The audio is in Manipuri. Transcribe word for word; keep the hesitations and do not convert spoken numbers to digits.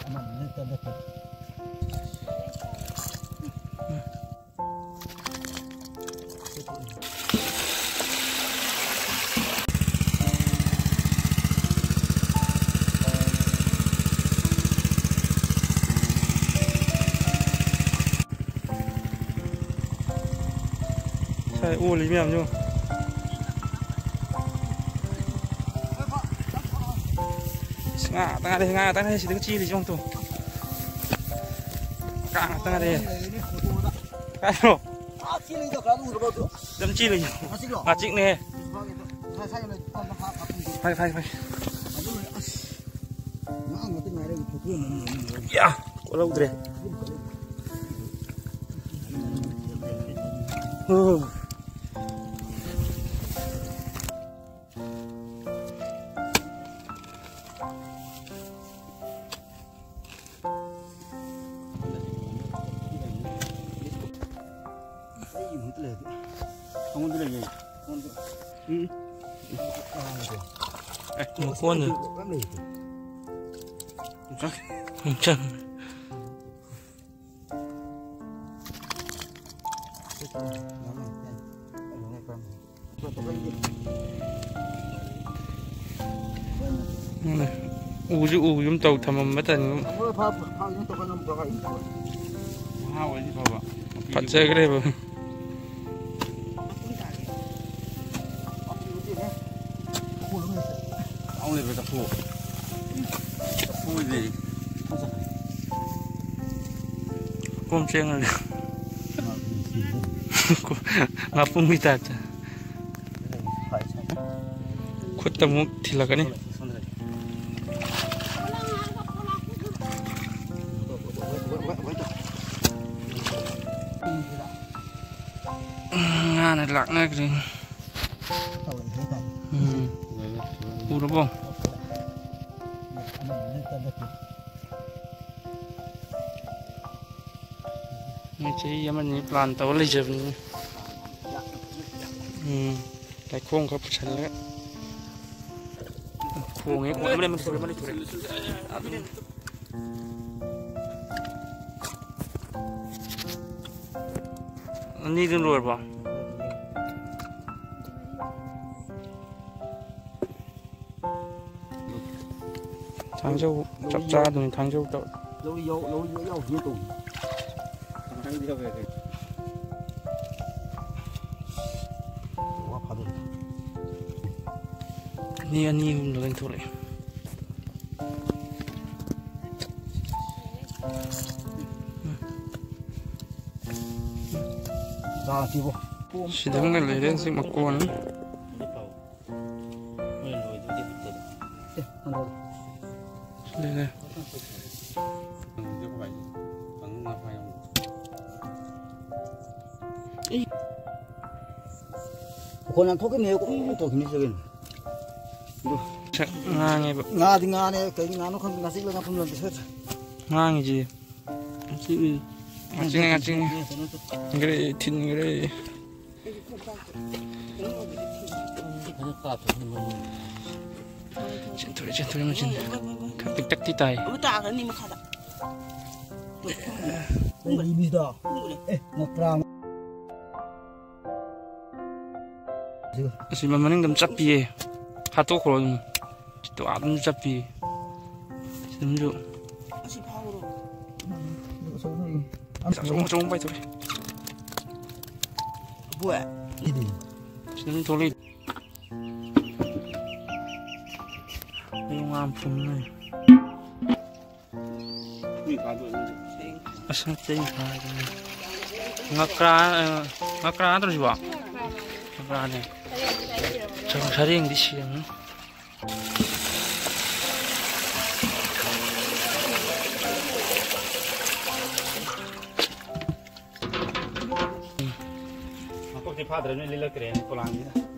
ꯑꯃꯅ ꯍꯦꯛꯇ ꯂꯦꯞꯄꯦ꯫ ꯉꯁꯥꯏ ꯑꯣꯜꯂꯤ ꯃꯌꯥꯝꯁꯨ꯫ ꯏꯁ, ꯉꯥ ꯉꯥꯛꯇ ꯉꯥꯏꯔꯦ, ꯉꯥ ꯉꯥꯛꯇ ꯉꯥꯏꯔꯦ ꯁꯤꯗꯒ ꯆꯦꯜꯂꯤꯁꯦ ꯑꯃꯨꯛꯇ꯫ ꯉꯥ ꯉꯥꯛꯇ ꯉꯥꯏꯔꯦ꯫ ꯀꯥꯏꯗꯅꯣ? ꯑꯗꯨꯝ ꯆꯦꯜꯂꯤ꯫ ꯉꯥꯆꯤꯛꯅꯦ꯫ ꯐꯥꯏ, ꯐꯥꯏ, ꯐꯥꯏ꯫ ꯌꯥ, ꯀꯣꯠꯍꯧꯗ꯭ꯔꯦ꯫ ꯎꯝ꯫ ꯑꯩꯒꯤ ꯃꯍꯨꯠꯇ ꯂꯩꯔꯗꯤ꯫ ꯑꯩꯉꯣꯟꯗ ꯂꯩꯌꯦ꯫ ꯑꯩꯉꯣꯟꯗ꯫ ꯎꯝ꯫ ꯑꯦ, ꯃꯀꯣꯟꯗ꯫ ꯌꯥꯝ ꯂꯩꯌꯦ꯫ ꯆꯪ꯫ ꯆꯪ꯫ ꯎꯝ꯫ ꯎꯁꯨ ꯎꯒꯨꯝ ꯇꯧ ꯊꯝꯃꯝꯕ ꯇꯟꯒꯨꯝ꯫ ꯐꯠꯖꯈ꯭ꯔꯦꯕ꯫ ꯑꯃꯨꯛ ꯂꯩꯕ꯭ꯔꯥ ꯆꯐꯨ? ꯆꯐꯨꯗꯤ꯫ ꯀꯣꯝ ꯆꯦꯡꯉꯒ꯫ ꯉꯥꯄꯨꯝꯒꯤ ꯇꯥꯏꯞꯇ꯫ ꯈꯨꯠꯇ ꯑꯃꯨꯛ ꯊꯤꯜꯂꯛꯀꯅꯤ꯫ ꯉꯥꯅ ꯂꯥꯛꯅꯈ꯭ꯔꯦ꯫ ꯎꯝ꯫ ꯎꯔꯕꯣ? ꯃꯣꯏ ꯆꯍꯤ ꯑꯃꯅꯤ plan ꯇꯧꯔ ꯂꯩꯖꯕꯅꯤ꯫ ꯎꯝ꯫ ꯂꯩꯈꯣꯝ ꯈꯔ ꯄꯨꯁꯜꯂꯒ꯫ ꯈꯣꯡꯉꯦ, ꯈꯣꯡꯉꯦ꯫ ꯑꯃ ꯂꯩ, ꯑꯃ ꯂꯩ, ꯊꯨꯔꯦ, ꯑꯃ ꯂꯩ, ꯊꯨꯔꯦ꯫ ꯑꯗꯨꯝ ꯑꯅꯤꯗꯨ ꯂꯣꯏꯔꯕꯣ? ꯊꯥꯡꯖꯧ ꯆꯞ ꯆꯥꯗꯣꯏꯅꯤ, ꯊꯥꯡꯖꯧ ꯇꯧ꯫ ꯂꯧꯔꯤ ꯌꯥꯎ-, ꯂꯧꯔꯤ ꯌꯥꯎꯗꯦ ꯇꯧ꯫ ꯋꯥ ꯐꯥꯗꯣꯔꯦ꯫ ꯑꯅꯤ, ꯑꯅꯤ ꯑꯍꯨꯝꯗ ꯂꯣꯏ ꯊꯣꯛꯂꯛꯑꯦ꯫ ꯆꯥꯁꯤꯕꯣ꯫ ꯁꯤꯗ ꯑꯃꯒ ꯂꯩꯔꯦ, ꯍꯧꯖꯤꯛ ꯃꯀꯣꯟ꯫ ꯂꯩꯔꯦ꯫ ꯃꯈꯣꯟ ꯌꯥꯝ ꯊꯣꯛꯈꯤꯕꯅꯦ, ꯀꯨꯝ ꯇꯧꯈꯤꯕꯅꯤ ꯁꯤꯗ ꯀꯩꯅꯣ꯫ ꯁꯛ ꯉꯥꯡꯉꯦꯕ꯫ ꯉꯥꯗꯤ ꯉꯥꯅꯦ, ꯀꯩ ꯉꯥꯅꯣ ꯈꯪꯗꯦ, ꯉꯥꯆꯤꯛꯂ ꯉꯥꯄ꯭ꯔꯨꯝ ꯂꯝꯗꯤ ꯁꯣꯏꯗ꯭ꯔꯦ꯫ ꯉꯥꯡꯉꯤꯁꯤ꯫ ꯉꯥꯆꯤꯛꯅꯤ꯫ ꯉꯥꯆꯤꯛꯅꯤ, ꯉꯥꯆꯤꯛꯅꯤ꯫ ꯊꯤꯟꯈ꯭ꯔꯦ, ꯊꯤꯟꯈ꯭ꯔꯦ꯫ ꯆꯦꯟꯊꯣꯔꯛꯑꯦ, ꯆꯦꯟꯊꯣꯔꯛꯑꯦ, ꯃꯆꯤꯟ꯫ ꯈꯔ ꯄꯤꯛꯇꯛꯇꯤ ꯇꯥꯏ꯫ ꯑꯃ ꯇꯥꯈ꯭ꯔꯅꯤ ꯃꯈꯥꯗ꯫ ꯀꯩ ꯏꯕꯤꯗꯣ? ꯈꯣꯡꯕꯅꯦ꯫ ꯑꯦ, ꯃꯄ꯭ꯔꯥ꯫ ꯑꯁꯤ ꯃꯅꯤꯡꯗ ꯑꯗꯨꯝ ꯆꯠꯄꯤꯌꯦ꯫ ꯍꯥꯠꯇꯣꯛꯈ꯭ꯔꯣ ꯑꯗꯨꯝ꯫ ꯁꯤꯗ ꯑꯗꯨꯝ ꯆꯠꯄꯤꯌꯦ꯫ ꯁꯤꯗꯁꯨ꯫ ꯑꯁꯤ ꯐꯥꯎꯔꯣ꯫ ꯑꯆꯧꯕ, ꯑꯆꯧꯕ ꯄꯥꯏꯊꯣꯛꯑꯦ꯫ ꯕꯣꯏ꯫ ꯁꯤꯗ ꯑꯗꯨꯝ ꯊꯣꯛꯂꯛꯏ꯫ ꯑꯌꯨꯛ ꯉꯥ ꯐꯨꯝ ꯂꯩ꯫ ꯑꯁ, ꯅꯠꯇꯦ, ꯑꯩꯅ ꯐꯥꯔꯤꯗꯨꯅ꯫ ꯉꯀ꯭ꯔꯥ, ꯑ, ꯉꯀ꯭ꯔꯥ ꯅꯠꯇ꯭ꯔꯣ ꯁꯤꯕꯣ? ꯉꯀ꯭ꯔꯥꯅꯦ꯫ ꯁꯔꯦꯡꯗꯤ ꯁꯤꯔꯝꯃꯅꯤ꯫ ꯃꯀꯣꯛꯇꯤ ꯐꯥꯗ꯭ꯔꯕꯅꯤꯅ ꯂꯤꯜꯂꯛꯇ꯭ꯔꯦꯅꯦ ꯄꯣꯂꯥꯡꯁꯤꯗ꯫